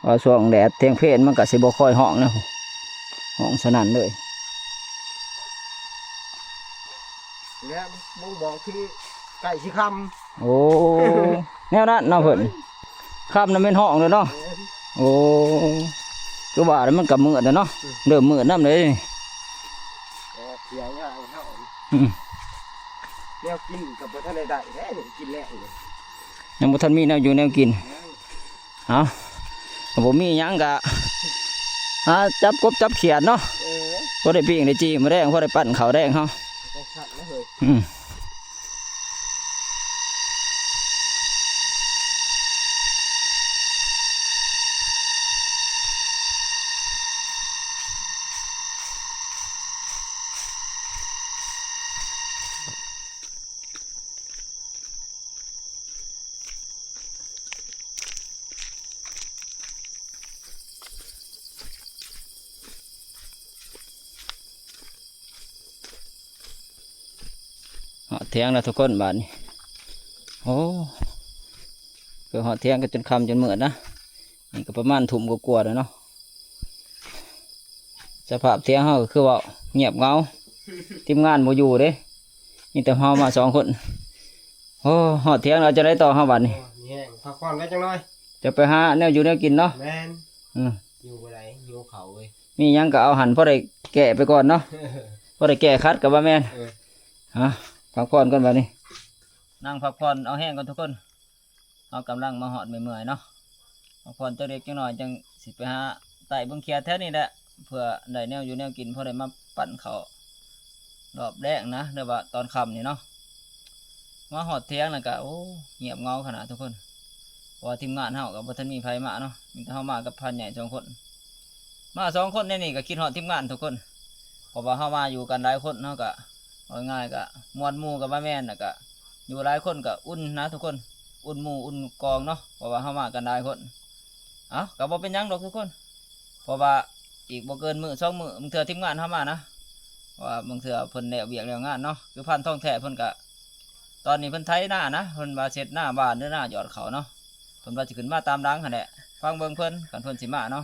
ວ່າຊ່ວງແດດທ່ຽງເພນມັນກໍຊິບໍ່ຄ່ອຍຮ້ອງນະ ຮ້ອງສະໜັ່ນເລີຍ ແລະບົ່ງບອກເຖິງໃກ້ຊິຄ່ຳ. ໂອ້ ແນວນັ້ນເນາະເພິ່ນ ຄ່ຳນະແມ່ນຮ້ອງເລີຍເນາະ. ແມ່ນ. ໂອ້ ຄືວ່າແລ້ວມັນກໍມືດແລ້ວເນາະ. ອືມ ເລີ່ມມືດນຳເລີຍ. ເອີ ເສຍຍາກເຮົາ. ອືມ ແນວກິນກໍບໍ່ທັນໄດ້ໄດ້ເດ້ ກິນແລ້ວນີ້ ຍັງບໍ່ທັນມີແນວຢູ່ແນວກິນ. ເອົາ ກໍບໍ່ມີຫຍັງ ກະຫາຈັບກົບຈັບຂຽດເນາະ. ເອີ ພໍໄດ້ປີ້ງໄດ້ຈີ່ມື້ແລງ ພໍໄດ້ປັ້ນເຂົ້າແລງເຮົາ. ຈັງຊັ້ນນະເຮີ້ຍ. ອືມ. ຮອດຖຽງແລ້ວທຸກຄົນບາດນີ້. ໂອ້ ຄືຮອດຖຽງກໍຈົນຄ່ຳຈົນມືດນະ. ນີ້ກໍປະມານທຸ່ມກວ່າໆແລ້ວເນາະ. ສະພາບຖຽງເຮົາກໍຄືວ່າງຽບເຫງົາ ທີມງານບໍ່ຢູ່ເດ້ ມີແຕ່ເຮົາມາສອງຄົນ. ໂອ້ ຮອດຖຽງແລ້ວ ຈະໄດ້ຕໍ່ເຮົາບາດນີ້. ໂອ້ ມີແຮງ ພັກຜ່ອນກັນຈັກໜ່ອຍ ຈະໄປຫາແນວຢູ່ແນວກິນເນາະ. ແມ່ນ. ອື ຢູ່ບໍ່ໄດ້ ຫິວເຂົ້າເວີຍ. ມີຫຍັງກໍເອົາຫັ້ນ ພໍໄດ້ແກ້ໄປກ່ອນເນາະ ພໍໄດ້ແກ້ຂັດກໍວ່າແມ່ນ. ເອີ ຮະ ພັກຜ່ອນກ່ອນບາດນີ້ ນັ່ງພັກຜ່ອນເອົາແຮງກ່ອນທຸກຄົນ. ເຮົາກຳລັງມາຮອດເມື່ອຍໆເນາະ ພັກຜ່ອນຈັກເລັກຈັກນ້ອຍ ຈັ່ງຊິໄປຫາໄຕ່ເບິ່ງຂຽດແຖວນີ້ແຫຼະ ເພື່ອໄດ້ແນວຢູ່ແນວກິນ ພໍໄດ້ມາປັ້ນເຂົ້າຮອບແລງນະ ຫຼືວ່າຕອນຄ່ຳນີ້ເນາະ. ມາຮອດຖຽງແລ້ວກະ ໂອ້ ງຽບເຫງົາຂະໜາດທຸກຄົນ ເພາະວ່າທີມງານເຮົາກໍບໍ່ທັນມີໃຜມາເນາະ ມີແຕ່ເຮົາມາກັບພານໃຫຍ່ສອງຄົນ. ມາສອງຄົນໃນນີ້ກໍຄິດຮອດທີມງານທຸກຄົນ ເພາະວ່າເຮົາມາຢູ່ກັນຫຼາຍຄົນ ເຮົາກໍ ເວົ້າງ່າຍໆ ກໍມ່ວນໝູ່ກໍວ່າແມ່ນ ແລ້ວກໍຢູ່ຫຼາຍຄົນກໍອຸ່ນນະທຸກຄົນ ອຸ່ນໝູ່ອຸ່ນກອງເນາະ ເພາະວ່າເຮົາມາກັນຫຼາຍຄົນ. ເອົ້າ ກໍບໍ່ເປັນຫຍັງດອກທຸກຄົນ ເພາະວ່າອີກບໍ່ເກີນມື້ສອງມື້ ບາງເທື່ອທີມງານເຮົາມານະ ເພາະວ່າບາງເທື່ອເພິ່ນແລ້ວວຽກແລ້ວງານເນາະ. ຄືພັນທອງແທ້ເພິ່ນກໍ ຕອນນີ້ເພິ່ນໄຖນານະ ເພິ່ນວ່າເຊັດນາຫວ່ານ ຫຼືນາຢອດເຂົ້າເນາະ. ເພິ່ນວ່າຊິຂຶ້ນມາຕາມຫຼັງຫັ້ນແຫຼະ ຟັງເບິ່ງເພິ່ນ ຄັນເພິ່ນຊິມາເນາະ.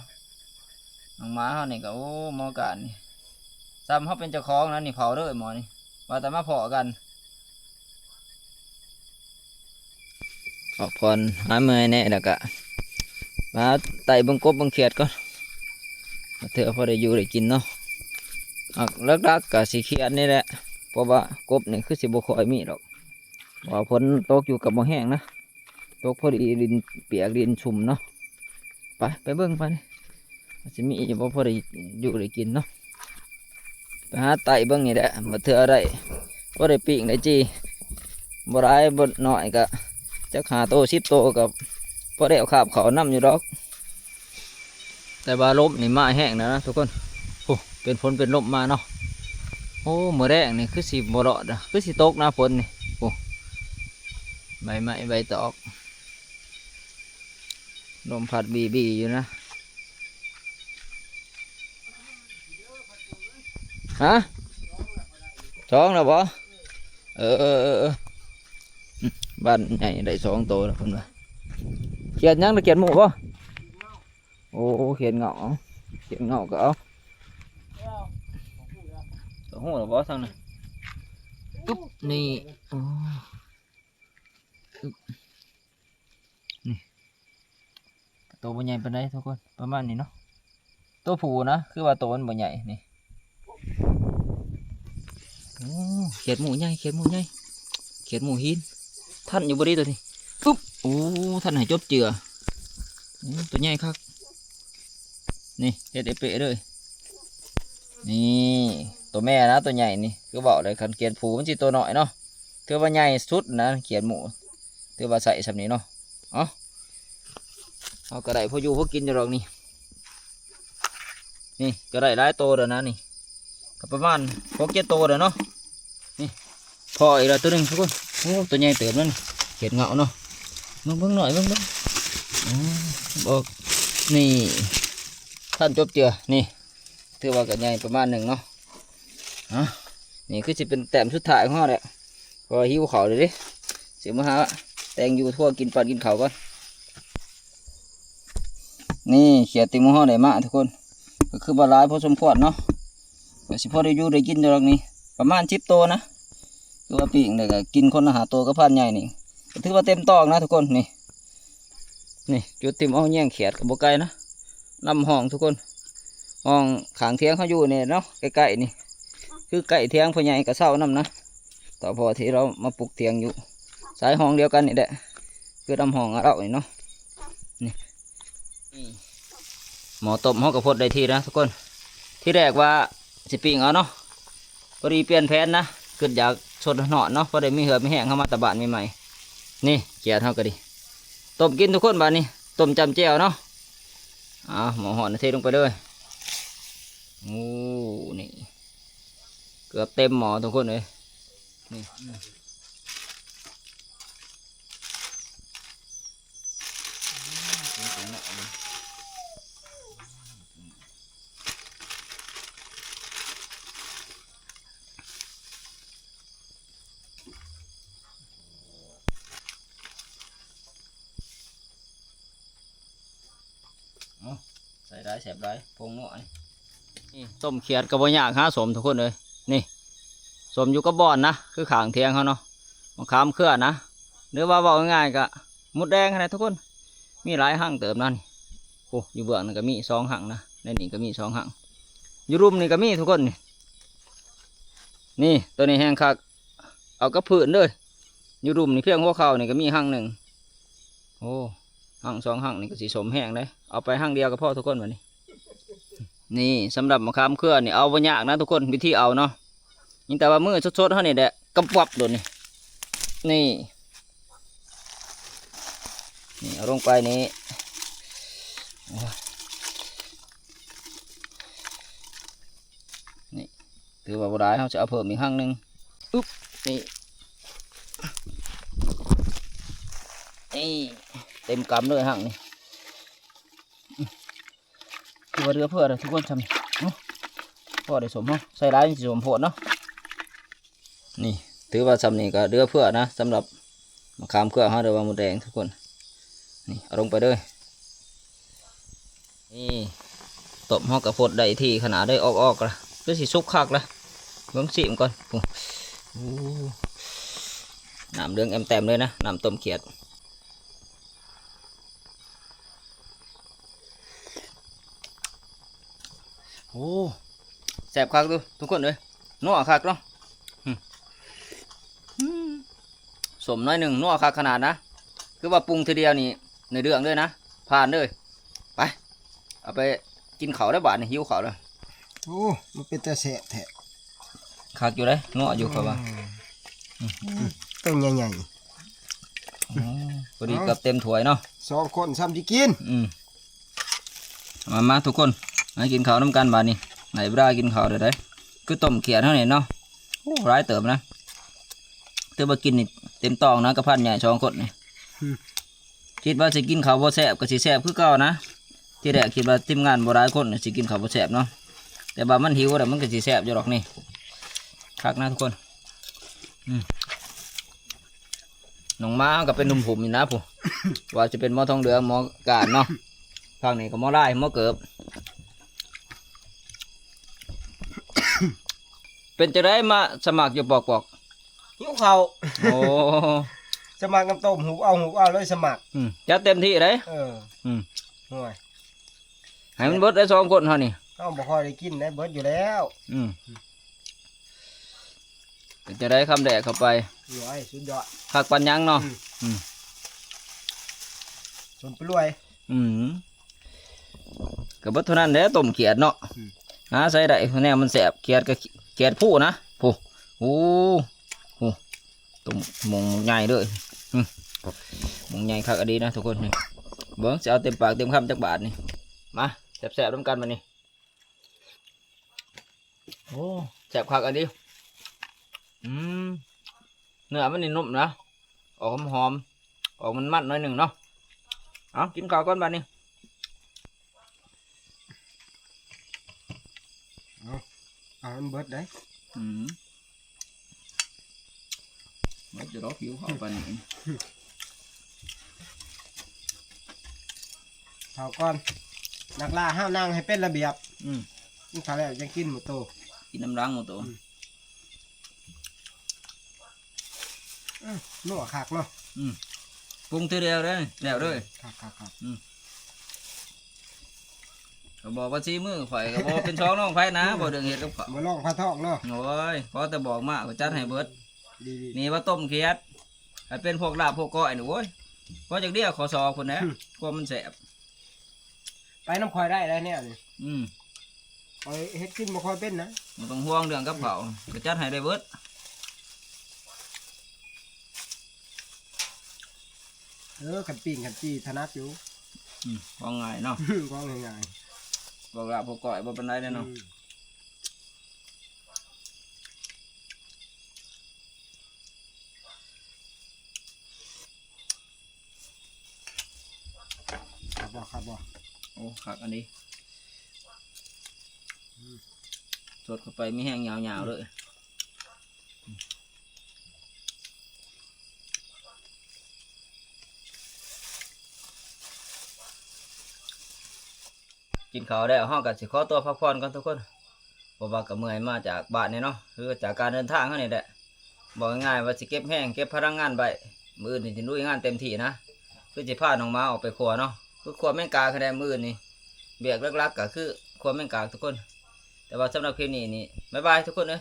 ນ້ອງໝາເຮົານີ້ກໍ ໂອ້ ໝໍການນີ້ ສ່ຳເຮົາເປັນເຈົ້າຂອງນະນີ້ ເຝົ້າເດີໝໍນີ້ ວ່າແຕ່ມາພໍ້ກັນ. ພັກຜ່ອນຫາເມື່ອຍແດ່ ແລ້ວກະມາໄຕ່ເບິ່ງກົບເບິ່ງຂຽດກ່ອນ ເທື່ອພໍໄດ້ຢູ່ໄດ້ກິນເນາະ. ຫຼັກໆກໍຊິຂຽດນີ້ແຫຼະ ເພາະວ່າກົບນີ້ຄືຊິບໍ່ຄ່ອຍມີດອກ ເພາະວ່າຝົນຕົກຢູ່ກໍບໍ່ແຮງນະ ຕົກພໍດີ ດິນປຽກດິນຊຸ່ມເນາະ. ໄປ ໄປເບິ່ງໄປ ຊິມີຢູ່ບໍ່ ພໍໄດ້ຢູ່ໄດ້ກິນເນາະ. ໄປຫາໄຕ່ເບິ່ງນີ້ແຫຼະ ບາດເທື່ອໄດ້ ພໍໄດ້ປີ້ງໄດ້ຈີ່ ບໍ່ຫຼາຍບໍ່ໜ້ອຍ ກະຈັກຫ້າໂຕສິບໂຕ ກະພໍໄດ້ເອົາຄາບເຂົ້ານຳຢູ່ດອກ. ແຕ່ວ່າລົມນີ້ມາແຮງແລ້ວນະທຸກຄົນ ໂອ້ ເປັນຝົນເປັນລົມມາເນາະ. ໂອ້ ມື້ແລງນີ້ຄືຊິບໍ່ລອດນະ ຄືຊິຕົກນະຝົນນີ້. ໂອ້ ໃບໄມ້ໃບຕອກ ລົມພັດບີໆຢູ່ນະ. ຮະ ສອງແລ້ວບໍ່? ເອີ ເອີ ເອີ ເອີ ບ້ານໃຫຍ່ໄດ້ສອງໂຕແລ້ວເພິ່ນວ່າ. ຂຽດຫຍັງນະ? ຂຽດໝູ່ບໍ່? ໂອ້ ຂຽດເຫງົາ ຂຽດເຫງົາກໍເອົາ. ຮູ້ແລ້ວບໍ່ທາງນັ້ນ? ຕຶບ ນີ້ ໂອ້ ນີ້ ໂຕບໍ່ໃຫຍ່ປານໃດທຸກຄົນ ປະມານນີ້ເນາະ. ໂຕຜູ້ນະ ຄືວ່າໂຕມັນບໍ່ໃຫຍ່ນີ້. ໂອ້ ຂຽດໝູ່ໃຫຍ່ ຂຽດໝູ່ໃຫຍ່ ຂຽດໝູ່ຫີນ. ທັນຢູ່ບໍ່ເດໂຕນີ້? ອຶບ ໂອ້ ທັນໃຫ້ຈົບເຈືອ. ໂອ້ ໂຕໃຫຍ່ຄັກ. ນີ້ ເຮັດເອເປະເລີຍ. ນີ້ ໂຕແມ່ນະ ໂຕໃຫຍ່ນີ້ ຄືເວົ້າໄດ້ ຄັນຂຽດຜູ້ມັນຊິໂຕນ້ອຍເນາະ. ຖືວ່າໃຫຍ່ສຸດນະ ຂຽດໝູ່ ຖືວ່າໃຊ້ສ່ຳນີ້ເນາະ. ເອົ້າ ເຮົາກໍໄດ້ພໍຢູ່ພໍກິນຢູ່ດອກນີ້. ນີ້ກໍໄດ້ຫຼາຍໂຕແລ້ວນະນີ້ ກໍປະມານຫົກເຈັດໂຕແລ້ວເນາະ. ນີ້ ພໍອີກແລ້ວໂຕໜຶ່ງທຸກຄົນ. ໂອ້ ໂຕໃຫຍ່ເຕີບນັ້ນ ຂຽດເຫງົາເນາະ. ເບິ່ງ ເບິ່ງໜ້ອຍ ເບິ່ງ ເບິ່ງ. ອືມ ອອກ ນີ້ ທັນຈົບເຈືອ. ນີ້ ຖືວ່າກໍໃຫຍ່ປະມານໜຶ່ງເນາະ. ອາ ນີ້ຄືຊິເປັນແຕ້ມສຸດທ້າຍຂອງເຮົາແຫຼະ ເພາະວ່າຫິວເຂົ້າແລ້ວເດ້. ຊິມາຫາແຕ່ງຢູ່ຄົວກິນ ປັ້ນກິນເຂົ້າກ່ອນ. ນີ້ຂຽດທີ່ໝູ່ເຮົາໄດ້ມາທຸກຄົນ ກໍຄືວ່າຫຼາຍພໍສົມຄວນເນາະ ກໍຊິພໍໄດ້ຢູ່ໄດ້ກິນຢູ່ດອກນີ້ ປະມານສິບໂຕນະ. ຄືວ່າປີ້ງແລ້ວກໍກິນຄົນລະຫ້າໂຕກັບພານໃຫຍ່ນີ້ ກໍຖືວ່າເຕັມຕອງນະທຸກຄົນ. ນີ້ ນີ້ຈຸດທີ່ເຮົາແຍງຂຽດກໍບໍ່ໄກນະ ນຳຫ້ອງທຸກຄົນ ຫ້ອງຂ້າງຖຽງເຮົາຢູ່ນີ້ເນາະ ໃກ້ໆນີ້ ຄືໃກ້ຖຽງພໍ່ໃຫຍ່ກະເຊົານຳນະ. ເຖົ້າພໍ່ທີ່ລາວມາປຸກຖຽງຢູ່ສາຍຫ້ອງດຽວກັນນີ້ແຫຼະ ຄືນຳຫ້ອງລາວນີ້ເນາະ. ນີ້ ນີ້ໝໍ້ຕົ້ມເຮົາກໍພົດໄດ້ທີ່ນະທຸກຄົນ. ທີແລກວ່າຊິປີ້ງເອົາເນາະ ພໍດີປ່ຽນແຜນນະ ຄິດຢາກສົດຮ້ອນເນາະ ພໍໄດ້ມີເຫື່ອມີແຮງ ເຮົາມາແຕ່ບ້ານໃໝ່ໆ. ນີ້ຂຽດເຮົາກໍດີ ຕົ້ມກິນທຸກຄົນ ບາດນີ້ຕົ້ມຈ້ຳແຈ່ວເນາະ. ເອົາ ໝໍ້ຮ້ອນເທລົງໄປເລີຍ. ໂອ້ ນີ້ເກືອບເຕັມໝໍ້ທຸກຄົນເອີຍ. ນີ້ ເອົາ ໃສ່ຫຼາຍແຊບຫຼາຍ ຜົງນົວນີ້. ນີ້ ຕົ້ມຂຽດກໍບໍ່ຍາກຫາສົ້ມທຸກຄົນເອີຍ. ນີ້ ສົ້ມຢູ່ກັບບ່ອນນະ ຄືຂ້າງຖຽງເຮົາເນາະ ມະຂາມເຄືອນະ ຫຼືວ່າເວົ້າງ່າຍໆກໍມົດແດງຫັ້ນແຫຼະທຸກຄົນ. ມີຫຼາຍຮັງເຕີບນະນີ້. ໂອ້ ຢູ່ເບື້ອງນັ້ນກໍມີສອງຮັງນະ ໃນນີ້ກໍມີສອງຮັງ ຢູ່ລຸ່ມນີ້ກໍມີທຸກຄົນນີ້. ນີ້ ໂຕນີ້ແຮງຄັກ ເອົາກັບພື້ນເລີຍ. ຢູ່ລຸ່ມນີ້ພຽງຫົວເຂົ່ານີ້ກໍມີຮັງໜຶ່ງ. ໂອ້ ຮັງສອງຮັງນີ້ກໍຊິສົ້ມແຮງເດ້. ເອົາໄປຮັງດຽວກໍພໍທຸກຄົນ ບາດນີ້. ນີ້ ສຳລັບມະຂາມເຄືອນີ້ເອົາບໍ່ຍາກນະທຸກຄົນ ວິທີເອົາເນາະ ມີແຕ່ວ່າມືສົດໆເຮົານີ້ແຫຼະ ກຳປັບໂດດນີ້. ນີ້ ນີ້ເອົາລົງໄປນີ້ ໂອ້ຍ ນີ້ ຖືວ່າບໍ່ຫຼາຍ ເຮົາຈະເອົາເພີ່ມອີກຮັງໜຶ່ງ. ອຶບ ນີ້ ນີ້ ເຕັມກຳເລີຍຮັງນີ້. ຖືວ່າເຫຼືອເຟືອເດີທຸກຄົນ ຊ່ຳນີ້ເນາະ ພໍໄດ້ສົ້ມເນາະ ໃສ່ຫຼາຍມັນຊິສົ້ມໂພດເນາະ. ນີ້ ຖືວ່າຊ່ຳນີ້ກໍເຫຼືອເຟືອນະ ສຳລັບມະຂາມເຄືອເຮົາ ຫຼືວ່າມົດແດງທຸກຄົນ. ນີ້ ເອົາລົງໄປເລີຍ. ນີ້ ຕົ້ມເຮົາກໍພົດໄດ້ທີ່ຂະໜາດເລີຍ ອອກໆລະ ຄືຊິສຸກຄັກລະ ເບິ່ງຊີມກ່ອນ. ໂອ້ ໂອ້ ນ້ຳເຫຼືອງແອມແຕ້ມເລີຍນະ ນ້ຳຕົ້ມຂຽດ. ໂອ້ ແຊບຄັກເດີທຸກຄົນເອີຍ ນົວຄັກເນາະ. ອືມ ອືມ ສົ້ມໜ້ອຍໜຶ່ງ ນົວຄັກຂະໜາດນະ ຄືວ່າປຸງທີດຽວນີ້ໃນເລື່ອງເລີຍນະ ຜ່ານເລີຍ. ໄປ ເອົາໄປກິນເຂົ້າແລ້ວບາດນີ້ ຫິວເຂົ້າແລ້ວ. ໂອ້ ມັນເປັນຕາແຊບແທ້ ຄັກຢູ່ເດ້ ນົວຢູ່ຂ້ອຍວ່າ. ອືມ ອືມ ໂຕໃຫຍ່ໆ ອໍ ພໍດີເກືອບເຕັມຖ້ວຍເນາະ ສອງຄົນຊ່ຳຊິກິນ. ອືມ ມາ ມາທຸກຄົນ ມາກິນເຂົ້ານຳກັນບາດນີ້ ໄດ້ເວລາກິນເຂົ້າແລ້ວເດ້. ຄືຕົ້ມຂຽດເຮົານີ້ເນາະ ໂອ້ ຫຼາຍເຕີບນະ ຖືວ່າກິນນີ້ເຕັມຕອງນະ ກັບພັນໃຫຍ່ສອງຄົນນີ້. ອືມ ຄິດວ່າຊິກິນເຂົ້າບໍ່ແຊບກໍຊິແຊບຄືເກົ່ານະ. ທີແລກຄິດວ່າທີມງານບໍ່ຫຼາຍຄົນຊິກິນເຂົ້າບໍ່ແຊບເນາະ ແຕ່ວ່າມັນຫິວແລ້ວມັນກໍຊິແຊບຢູ່ດອກນີ້. ຄັກນະທຸກຄົນ. ອືມ ນ້ອງໝາກໍເປັນໜຸ່ມຜົມນີ້ນະ ຜູ້ ວ່າຊິເປັນໝໍທອງເຫຼືອງ ໝໍການເນາະ ພາກນີ້ກໍໝໍລາຍ ໝໍເກີບ. ເປັນຈັ່ງໃດມາສະໝັກຢູ່ປອກໆ? ຫິວເຂົ້າ. ໂອ້ ສະໝັກນ້ຳຕົ້ມ ຫູບເອົາຫູບເອົາເລີຍສະໝັກ. ອືມ ຈັດເຕັມທີ່ເດ້. ເອີ ອືມ ໂອ້ຍ ໃຫ້ມັນເບິດໄດ້ສອງຄົນເຮົານີ້ ເຮົາບໍ່ຄ່ອຍໄດ້ກິນໄດ້ ເບິດຢູ່ແລ້ວ. ອືມ ເປັນຈັ່ງໃດຄຳແລກເຂົ້າໄປ? ໂອ້ຍ ສຸດຍອດ ຄັກປານຫຍັງເນາະ. ອືມ ອືມ ສົມໄປລວຍ. ອືມ ກໍເບິດເທົ່ານັ້ນແຫຼະ ຕົ້ມຂຽດເນາະ. ອືມ ຫາໃສ່ໄດ້ແນວມັນແຊບ ຂຽດກໍຂຽດພູນະ ຜູ້ ໂອ້ ໂອ້ ຕົ້ມໝ່ອງໃຫຍ່ເດີ. ອືມ ໝ່ອງໃຫຍ່ຄັກອີ່ຫຼີນະທຸກຄົນ. ນີ້ ເບິ່ງ ຊິເອົາເຕັມປາກເຕັມຄຳຈັກບາດນີ້. ມາ ແຊບໆນຳກັນບາດນີ້. ໂອ້ ແຊບຄັກອີ່ຫຼີ. ອືມ ເນື້ອມັນນີ້ນຸ້ມນະ ອອກຫອມໆ ອອກມັນໆໜ້ອຍໜຶ່ງເນາະ. ເອົາ ກິນເຂົ້າກ່ອນບາດນີ້. ເອົາ ເອົາໃຫ້ມັນເບິດເດ້. ອືມ ມັນຈະດອກຫິວເຂົ້າປານນີ້. ເຂົ້າກ່ອນ ນັກລ່າຫ້າມນັ່ງໃຫ້ເປັນລະບຽບ. ອືມ ກິນເຂົ້າແລ້ວຈັ່ງກິນໝູ່ໂຕ ກິນນຳຫຼັງໝູ່ໂຕ. ອືມ ອືມ ນົວຄັກເນາະ. ອືມ ປຸງທີດຽວເດ້ ແລ້ວເດີ. ຄັກໆໆ ອືມ ກໍບອກວ່າສີມືຂ້ອຍ ກໍບໍ່ເປັນສອງລອງໃຜນະ ບໍ່ເລື່ອງເຮັດກັບເຂົາ ບໍ່ລອງພາທອກເນາະ. ໂອ້ຍ ພໍແຕ່ບອກມາ ຂ້ອຍຈັດໃຫ້ເບິດ. ດີໆ ນີ້ວ່າຕົ້ມຂຽດ ຖ້າເປັນພວກລາບພວກກ້ອຍນີ້ ໂອ້ຍ ພໍຈັກດຽວ ຂໍຊອພຸ້ນແຫຼະ ຄວາມມັນແຊບ ໄປນຳຂ້ອຍໄດ້ແລ້ວແນວນີ້ ອືມ ຂ້ອຍເຮັດກິນບໍ່ຄ່ອຍເປັນນະ ບໍ່ຕ້ອງຫ່ວງເລື່ອງກັບເຂົ້າ ກໍຈັດໃຫ້ໄດ້ເບິດ ເອີ ຄັນປີ້ງຄັນຈີ່ຖະໜັດຢູ່ ອືມ ຂອງງ່າຍເນາະ ຂອງງ່າຍໆ ພວກລາບພວກກ້ອຍບໍ່ປານໃດເດ້ເນາະ ອືມ ຄັກບໍ່ ຄັກບໍ່ ໂອ້ ຄັກອັນນີ້ ອືມ ສົດເຂົ້າໄປມີແຮງຍາວໆເລີຍ ກິນເຂົ້າແລ້ວ ເຮົາກໍຊິຂໍຕົວພັກຜ່ອນກ່ອນທຸກຄົນ ເພາະວ່າກໍເມື່ອຍມາຈາກບ້ານນີ້ເນາະ ຄືຈາກການເດີນທາງເຮົານີ້ແຫຼະ ບອກງ່າຍໆວ່າຊິເກັບແຮງເກັບພະລັງງານໄວ້ ມື້ອື່ນນີ້ຊິລຸຍງານເຕັມທີ່ນະ ຄືຊິພານ້ອງໝາອອກໄປຂົ້ວເນາະ ຄືຂົ້ວແມງກາກຫັ້ນແຫຼະ ມື້ອື່ນນີ້ ວຽກຫຼັກໆກໍຄືຂົ້ວແມງກາກທຸກຄົນ ແຕ່ວ່າສຳລັບຄລິບນີ້ນີ້ ບາຍບາຍທຸກຄົນເອີຍ.